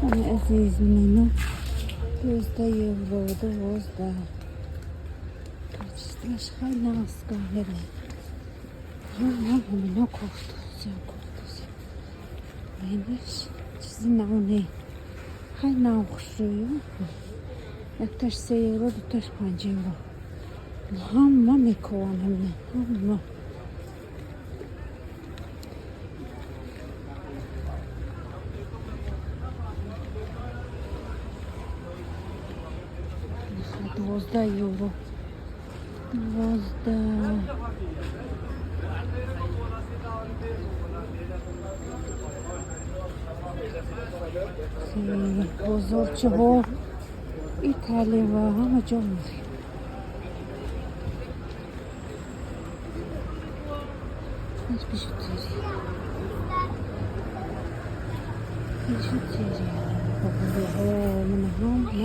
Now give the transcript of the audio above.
Дӯстони азиз, мина 12 евро, 12. Качество ш хеле нағз гаҳера. Ҳамино кофтуся, кофтуся. Инаш чизи нав не. Хеле нав, хушрӯю. Якташ 3 евро, дуташ 5 евро. Ҳама мекованд ҳамина, ҳама. 12 евро. 12. Бозорчаҳо Италия ва ҳама ҷо мехӯрем. Бижутерия. Бижутерия. Мана ҳам.